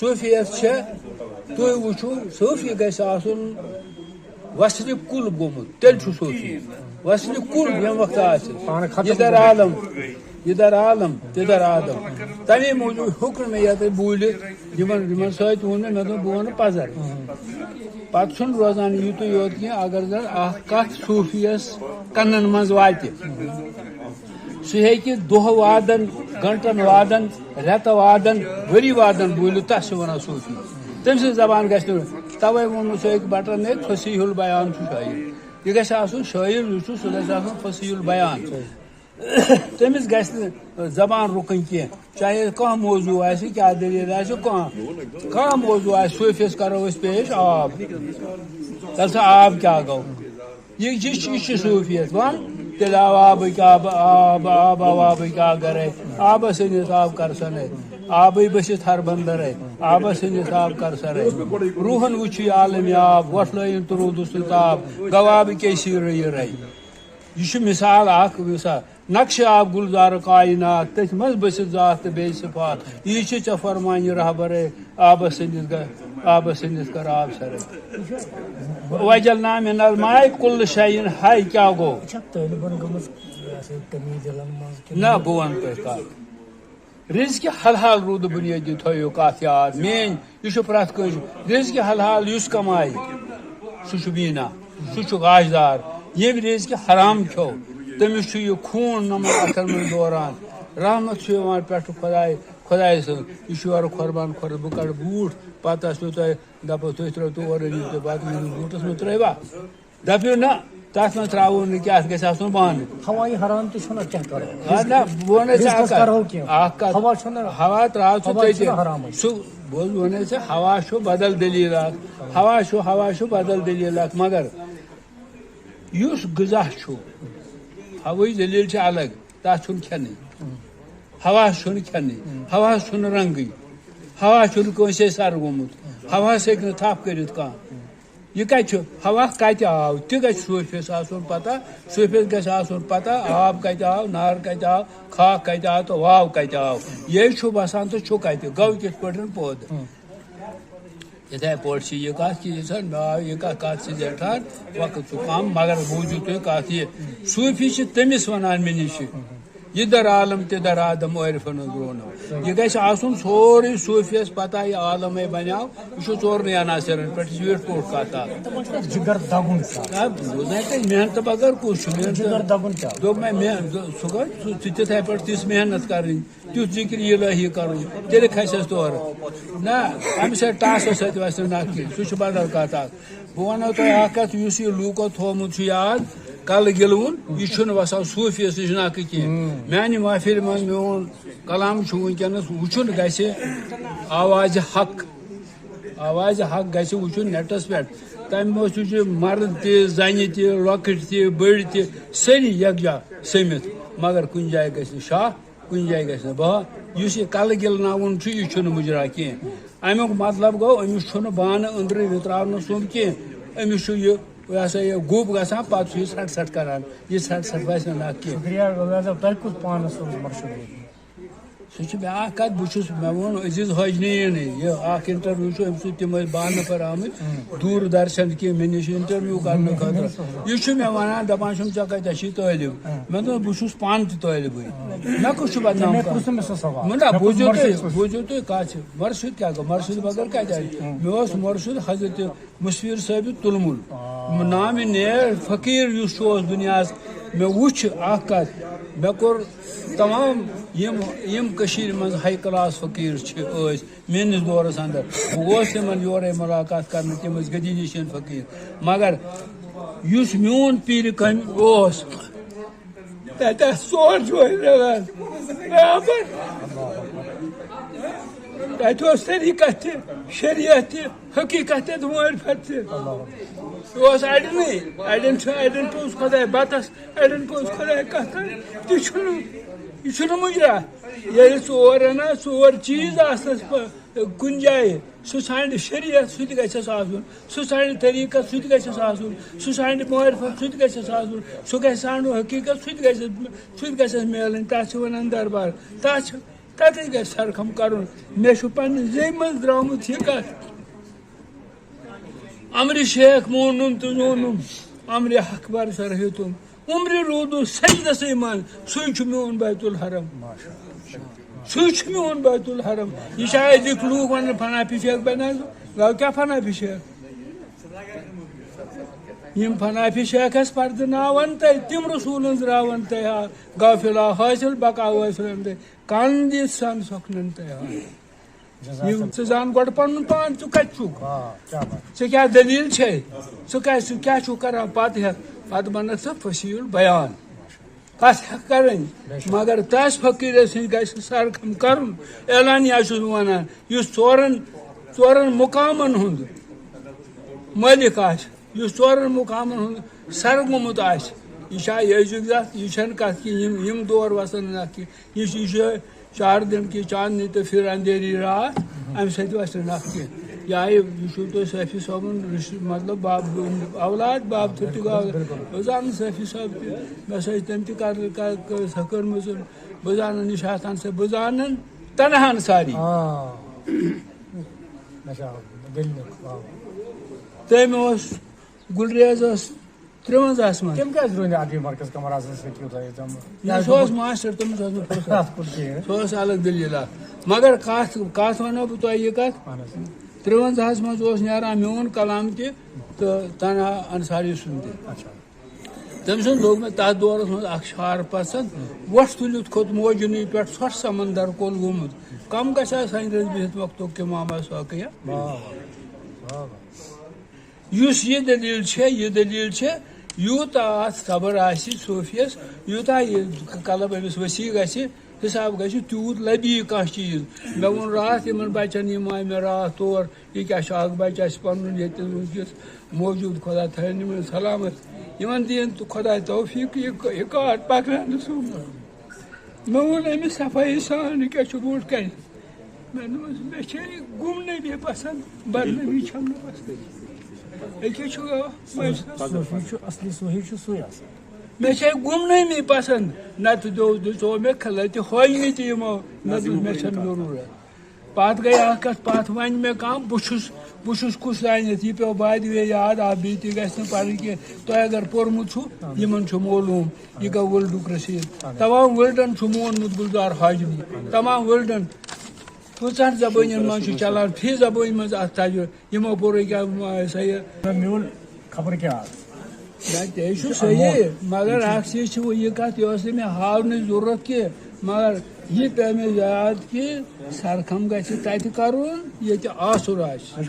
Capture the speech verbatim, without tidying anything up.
صوفیت چھےٚ، تُہۍ وٕچھِو، صوفی گژھِ آسُن وصلہِ کُل گوٚمُت، تیٚلہِ چھُ صوفی۔ وصلہِ کُل ییٚمہِ وقتہٕ آسہِ، پانہٕ ختم یہِ در گوٚمُت۔ عالم، یہِ در عالم، تہِ در آدم۔ تَمے موٗجوٗب ہیوٚک نہٕ مےٚ یَتھ بوٗلِتھ، یِمَن، یِمَن سۭتۍ ووٚن مےٚ، مےٚ دوٚپ، بہٕ وَنہٕ پَزر۔ پَتہٕ چھُنہٕ روزان یِتُے یوت کینٛہہ، اگر زَن اَکھ کَتھ صوفیَس کَنَن منٛز واتہِ۔ سُہ ہیٚکہِ دۄہ وادن، گھنٹن وادن، رٮ۪تہٕ وادن، ؤری وادن بوٗلِتھ، تَس چھِ وَنان صوٗفی۔ تٔمۍ سٕنٛز زبان گژھِ نہٕ، تَوَے ووٚن مےٚ، سُہ ہیٚکہِ بٹن نٲوِتھ، فصیح البیان چھُ شٲعر۔ یہِ گژھِ آسُن شٲعر، یُس چھُ، سُہ گژھِ آسُن فصیح البیان۔ تٔمِس گژھِ نہٕ زبان رُکٕنۍ کینٛہہ، چاہے کانٛہہ موضوع آسہِ، کیٛاہ دٔلیٖل آسہِ، کانٛہہ، کانٛہہ موضوع آسہِ، صوٗفیَس کَرو أسۍ پیش آب۔ تَلہٕ سا آب کیٛاہ گوٚو؟ یہِ، یہِ چھِ، یہِ چھِ صوٗفیت۔ وَن، تیٚلہِ آو آبٕکۍ آب، آب، آب، آو آبٕکۍ آب گَرَے۔ آبَس سٔنِتھ آب کَر سَنَے۔ آبٕے بٔسِتھ ہر بندرَے۔ آبَس سٔنِتھ آب کَر سَرَے۔ روحَن وٕچھِ یہِ عالمِ آب، وۄٹھ لٲیِن تہٕ روٗدُس نہٕ تاب۔ گوٚو آبہٕ کے سیٖرٕ یہِ رَے۔ یہِ چھُ مِثال اَکھ، مِثال۔ نقشِ آب گُلزار کائنات، تٔتھۍ منٛز بٔسِتھ ذات تہٕ بیٚیہِ صفات۔ یی چھِ ژےٚ فرمانہِ رہبرے، آبس سٔنِتھ گ-، آبس سٔنِتھ کر آب سرے۔ وجلنا من الماء کل شیء، ہاے کیٛاہ گوٚو؟ یہِ چھا طٲلبن گٔمٕژ، یہِ ہسا یہِ، کمی دِلن منٛز کِنہٕ نہ، بہٕ وَنہٕ تۄہہِ کَتھ۔ رِزقِ حلال روٗد بُنیٲدی، تھٲیِو کَتھ یاد میٛٲنۍ۔ یہِ چھُ پرٛٮ۪تھ کٲنٛسہِ۔ رِزقِ حلال یُس کمایہِ، سُہ چھُ بینا، سُہ چھُ گاشدار۔ ییٚمۍ رِزقِ حرام کھیوٚو، تٔمِس چھُ یہِ خوٗن نمن اَتھن منٛز دوران۔ رحمت چھُ یِوان پٮ۪ٹھٕ خۄداے، خۄداے سٕنٛز۔ یہِ چھُ یورٕ قۄربان خۄداے، بہٕ کَڑٕ بوٗٹھ، پَتہٕ آسِو تۄہہِ دَپو، تُہۍ ترٛٲوِو تور، أنِو تُہۍ بَتہٕ، أنِو بوٗٹَس منٛز ترٛٲیوا؟ دَپِو نہ، تَتھ منٛز ترٛاوو نہٕ کینٛہہ، اَتھ گژھِ آسُن بنٛد۔ ہوایہِ حرام تہِ چھُنہ، کیٛاہ کَرو؟ آ، نہ، بہٕ وَنَے ژےٚ رِزقَس اَکھ کَتھ۔ کَرو کینٛہہ۔ اَکھ کَتھ۔ ہوا چھُنہ، ہوا ترٛاو ژٕ ہوا تٔتی۔ چھُنہ حرامٕے۔ سُہ، بہٕ حظ وَنَے ژےٚ، ہوا چھُ بدل دٔلیٖل اَکھ۔ ہوا چھُ، ہوا چھُ بدل دٔلیٖل اَکھ، مگر یُس غذا چھُ، ہوٲیی دٔلیٖل چھِ الگ، تَتھ چھُنہٕ کھٮ۪نٕے۔ ہوا چھُنہٕ کھٮ۪نٕے، ہواہَس چھُنہٕ رنٛگٕے، ہوا چھُنہٕ کٲنٛسے سَر گوٚمُت، ہواہَس ہیٚکہِ نہٕ تھپھ کٔرِتھ کانٛہہ۔ یہِ کَتہِ چھُ؟ ہوا کَتہِ آو؟ تہِ گژھِ صوٗفیَس آسُن پَتہ، صوٗفیَس گژھِ آسُن پَتہ، آب کَتہِ آو، نار کَتہِ آو، خاک کَتہِ آو تہٕ واو کَتہِ آو۔ یے چھُ وَسان تہٕ چھُ کَتہِ، گوٚو کِتھ پٲٹھۍ پٲدٕ؟ یِتھَے پٲٹھۍ چھِ یہِ کَتھ کہِ یہِ چھَنہٕ مےٚ آو یہِ کَتھ، کَتھ چھِ زیٹھان، وقت چھُ کَم، مگر بوٗزِو تُہۍ کَتھ یہِ۔ صوٗفی چھِ تٔمِس وَنان مےٚ نِش چھِ۔ یہِ در عالم تہِ در آدم عٲرفن ہٕنٛز رونق۔ یہِ گژھِ آسُن سورُے صوٗفیَس پَتہ، یہِ عالمے بَنیو، یہِ چھُ ژورنٕے عناصرن پٮ۪ٹھ، یہِ چھِ ویٹھ پوٹھ کَتھ اَکھ۔ جگر دَگُن چھُ۔ آ، بوٗز نہ تۄہہِ، محنت بغٲر کُس چھُ؟ محنت جگر دَگُن کیٛاہ؟ دوٚپ مےٚ، مےٚ، دوٚپ، سُہ گوٚو، سُہ، سُہ تِتھَے پٲٹھۍ تِژھ محنت کَرٕنۍ، تیُتھ ذِکرِ الٰہی کَرُن، تیٚلہِ کھسٮ۪س تورٕ۔ نہ، اَمہِ سۭتۍ ٹاسَس سۭتۍ وَسہِ نہٕ نَکھ کینٛہہ، سُہ چھُ بدل کَتھ اَکھ۔ بہٕ وَنو تۄہہِ اَکھ کَتھ، یُس یہِ لوٗکو تھوٚومُت چھُ یاد، کَلہٕ گِلوُن، یہِ چھُنہٕ وَسان صوٗفیَس نِش نَکھٕ کینٛہہ۔ ہُم۔ میٛانہِ محفِلہِ منٛز میون کلام چھُ وٕنکیٚنَس وٕچھُن گژھِ آوازِ حق۔ آوازِ حق گژھِ وٕچھُن نیٹَس پٮ۪ٹھ۔ تَمہِ منٛز چھُ مرد تہِ، زَنہِ تہِ، لۄکٕٹۍ تہِ، بٔڑۍ تہِ، سٲری یَکجا سٔمِتھ۔ مگر کُنہِ جایہِ گژھِ نہٕ شاہ، کُنہِ جایہِ گژھِ نہٕ بہا۔ یُس یہِ کَلہٕ گِلناوُن چھُ، یہِ چھُنہٕ مُجرا کینٛہہ۔ اَمیُک مطلب گوٚو، أمِس چھُنہٕ بانہٕ أنٛدرٕ وِتراونہٕ سُم کینٛہہ۔ أمِس چھُ یہِ، یہِ ہسا یہِ گوٚب گژھان، پَتہٕ چھُ یہِ ژھَٹھ ژھَٹھ کران۔ یہِ ژھَٹھ ژھَٹھ وَسہِ نہٕ اَتھ کینٛہہ۔ شُکریہ، ویسے تۄہہِ کُس پانَس اوس مرشد روٗدمُت؟ سُہ چھُ بیٛاکھ کَتھ، بہٕ چھُس، مےٚ ووٚن عزیز حٲجنیٖنٕے، یہِ اَکھ انٹرویو چھُ، أمۍ سۭتۍ تِم ٲسۍ بانہٕ پھٔرۍ آمٕتۍ، دوٗر درشن کہِ مےٚ نِش انٹرویو کرنہٕ خٲطرٕ۔ یہِ چھُ مےٚ وَنان، دَپان چھُم، "ژےٚ کَتہِ چھِ طٲلب؟" مےٚ دوٚپ، "بہٕ چھُس پانہٕ تہِ طٲلبٕے۔" مےٚ کُس چھُ بدنام مےٚ کران؟ پرٛژھ أمِس سُہ سوال۔ نہ، نہ، مےٚ بوٗزِو کوٚر تُہۍ، مرشد کُس؟ بوٗزِو تُہۍ کَتھ چھِ، مرشد کیٛاہ گوٚو؟ مرشد بغٲر کَتہِ آسہِ؟ مےٚ اوس مرشد حضرت مُسفیر صٲبِ تُلمُل۔ نامِ نیر فقیٖر یُس چھُ اوس دُنیاہَس، مےٚ وُچھ اَکھ کَتھ، مےٚ کوٚر تمام یِم، یِم کٔشیٖرِ منٛز ہاے کلاس فقیٖر چھِ، ٲسۍ میٛٲنِس دورَس اندر۔ بہٕ گوس تِمَن یورَے مُلاقات کرنہٕ، تِم ٲسۍ گٔدی نِشٲنۍ فقیٖر۔ مگر یُس میون پیٖرِ کامہِ اوس، تَتہِ آسہٕ ژور جورِ رَلان برابر۔ تَتہِ اوس طریٖقت تہِ، شریعت تہِ، حقیٖقت تہِ تہٕ معرفت تہِ۔ یہِ اوس اَڑٮ۪نٕے، اَڑٮ۪ن چھُ، اَڑٮ۪ن پوٚز خۄداے بَتَس، اَڑٮ۪ن پوٚز خۄداے کَتھَن۔ تہِ چھُنہٕ، یہِ چھُنہٕ مُجرا۔ ییٚلہِ ژور اَنان، ژور چیٖز آسنَس پَ-، کُنہِ جایہِ، سُہ ژھانٛڈِ شریعت، سُہ تہِ گژھٮ۪س آسُن۔ سُہ ژھانٛڈِ طریٖقت، سُہ تہِ گژھٮ۪س آسُن۔ سُہ ژھانٛڈِ معرفت، سُہ تہِ گژھٮ۪س آسُن۔ سُہ گژھِ ژھانٛڈُن حقیٖقت، سُہ تہِ گژھٮ۪س، سُہ تہِ گژھٮ۪س میلٕنۍ۔ تَتھ چھِ وَنان دربار۔ تَتھ چھِ، تَتہِ گژھِ سرخم کَرُن۔ مےٚ چھُ پننہِ زیٚیہِ منٛز درٛامُت یہِ کَتھ۔ امرِ شیخ مونُم تہٕ زونُم، امرِ حق بر سر ہیوٚتُم۔ عمرِ روٗدُس سجدسٕے منٛز، سُے چھُ میون بیت الحرم۔ سُے چھُ میون بیت الحرم۔ یہِ چھا أزِکۍ لوٗکھ وَنان فنا پھِشک بَناو، گوٚو کیٛاہ فنا پھِشک؟ یِم فنا پھِشکس پردٕ ناوَن تہٕ تِم رسوٗلن زراوَن تہٕ ہا، غافلا حٲصِل بقا حٲصِلن تہٕ کَن دِتھ سَن سۄکھنن تہٕ ہا۔ یِم ژٕ زان گۄڈٕ پنُن پان، ژٕ کتہِ چھُکھ؟ آ، کیٛاہ بات۔ ژےٚ کیٛاہ دٔلیٖل چھے؟ ژٕ کیٛاہ، ژٕ کیٛاہ چھُکھ کران؟ پتہٕ ہٮ۪کھ، پتہٕ بنکھ ژٕ فصیح البیان۔ کتھ ہٮ۪کھ کرٕنۍ؟ مگر تس فقیٖرس سۭتۍ گژھِ سرخم کرُن۔ اعلانیہ چھُس بہٕ ونان، یُس ژورن، ژورن مقامن ہُنٛد مٲلِک آسہِ، یُس ژورن مقامن ہُنٛد سر گوٚمُت آسہِ، یہِ چھا یہِ أزیُک زتھ؟ یہِ چھنہٕ کتھ کینٛہہ۔ یِم، یِم دور وسن نہٕ اتھ کینٛہہ۔ یہِ چھُ، یہِ چھُ چار دن کی چاندنی تہٕ پھر اندھیری رات، امہِ سۭتۍ وسہِ نہٕ اتھ کینٛہہ۔ یا یہِ، یہِ چھُو تۄہہِ صٲفی صٲبُن رِش-، مطلب، باب، اولاد، باب تھٔتِو گاو۔ بہٕ زانہٕ صٲفی صٲب تہِ، مےٚ سۭتۍ تٔمۍ تہِ کر، کر، کر، سۄ کٔرمٕژ۔ بہٕ زانن نِشاط خان صٲب، بہٕ زانن تنہا انصاری۔ آ۔ مےٚ چھا دٔلیٖل، آ۔ تٔمۍ اوس، گُلریز ٲس ترٛوَنزاہَس منٛز۔ تِم کیٛازِ روٗدۍ نہٕ اَکٕے مرکز قمر اعظم سۭتۍ یوٗتاہ یہِ تِم؟ نہ، سُہ اوس ماسٹر، تٔمِس اوس نہٕ فرصت۔ اَتھ کُن کِہیٖنۍ۔ سُہ اوس الگ دٔلیٖل اَکھ۔ مگر کَتھ، کَتھ وَنو بہٕ تۄہہِ یہِ کَتھ۔ اَہَن حظ۔ ترٛوَنزاہَس منٛز اوس نیران میون کلام تہِ تہٕ تنہا انصاری سُنٛد تہِ۔ اچھا۔ تٔمۍ سُنٛد لوٚگ مےٚ تَتھ دورَس منٛز اَکھ شعر پَسنٛد، وۄٹھ تُلِتھ کھوٚت موجنٕے پٮ۪ٹھ، ژھۄٹھ سمندر کول گوٚمُت۔ کم گژھِ ہا سانہِ رٔزۍ بِہِتھ وقتُک کہِ ماما ساقیا۔ واہ، واہ، واہ، واہ۔ یُس یہِ دٔلیٖل چھےٚ، یہِ دٔلیٖل چھےٚ، یوٗتاہ اَتھ صبر آسہِ صوٗفیَس، یوٗتاہ یہِ قلب أمِس وسیع گژھِ، حساب گژھِ، تیوٗت لَبہِ یہِ کانٛہہ چیٖز۔ مےٚ ووٚن راتھ یِمَن بَچَن، یِم آے مےٚ راتھ تور، یہِ کیٛاہ چھُ اَکھ بَچہٕ اَسہِ پَنُن ییٚتہِ وٕنکیٚس موجوٗد، خۄدا تھٲیِن یِمَن سلامت، یِمَن دِیِن تہٕ خۄداے توفیٖق یہِ، یہِ کار پَکناونہٕ سُنٛد۔ مےٚ ووٚن أمِس صفٲیی سان، یہِ کیٛاہ چھُ برونٛٹھ کَنہِ؟ مےٚ دوٚپمَس، مےٚ چھے گُمنٲمی پسنٛد، بدنٲمی چھَم نہٕ پسنٛد۔ أکے چھُ، آ، مےٚ چھُ صوفی چھُ، اصلی صوفی چھُ سُے آسان۔ مےٚ چھے گُمنٲمی پسنٛد، نتہٕ دیو، دِژو مےٚ خلعتِ ہویی تہِ یِمو، نہ دیُت مےٚ چھَنہٕ ضروٗرت۔ پتہٕ گٔے اکھ کتھ، پتہٕ وَنہِ مےٚ کانٛہہ، بہٕ چھُس، بہٕ چھُس کُس زانِتھ، یہِ پیوٚو بعد وے یاد، آ، بیٚیہِ تہِ گژھِ نہٕ پَرٕنۍ کینٛہہ۔ تۄہہِ اگر پوٚرمُت چھُو، یِمن چھُ معلوٗم، یہِ گوٚو ولڈُک رٔسیٖد۔ تمام ولڈن چھُ مونمُت گُلزار حاجنی۔ تمام ولڈن کۭژاہ زبٲنین منٛز چھُ چلان، فی زبٲنۍ منٛز اَتھ تجرُبہٕ۔ یِمو پوٚر ییٚکیٛاہ، یہِ ہسا یہِ۔ نہ، میون خبر کیٛاہ آز۔ نہ، تہِ چھُ صحیح، مگر اکھ چیٖز چھِ وۄنۍ یہِ کَتھ، یہِ ٲس نہٕ مےٚ ہاونٕچ ضروٗرت کینٛہہ، مگر یہِ پیٚو مےٚ یاد کہِ سرخم گژھِ تَتہِ کَرُن، ییٚتہِ آسُر آسہِ۔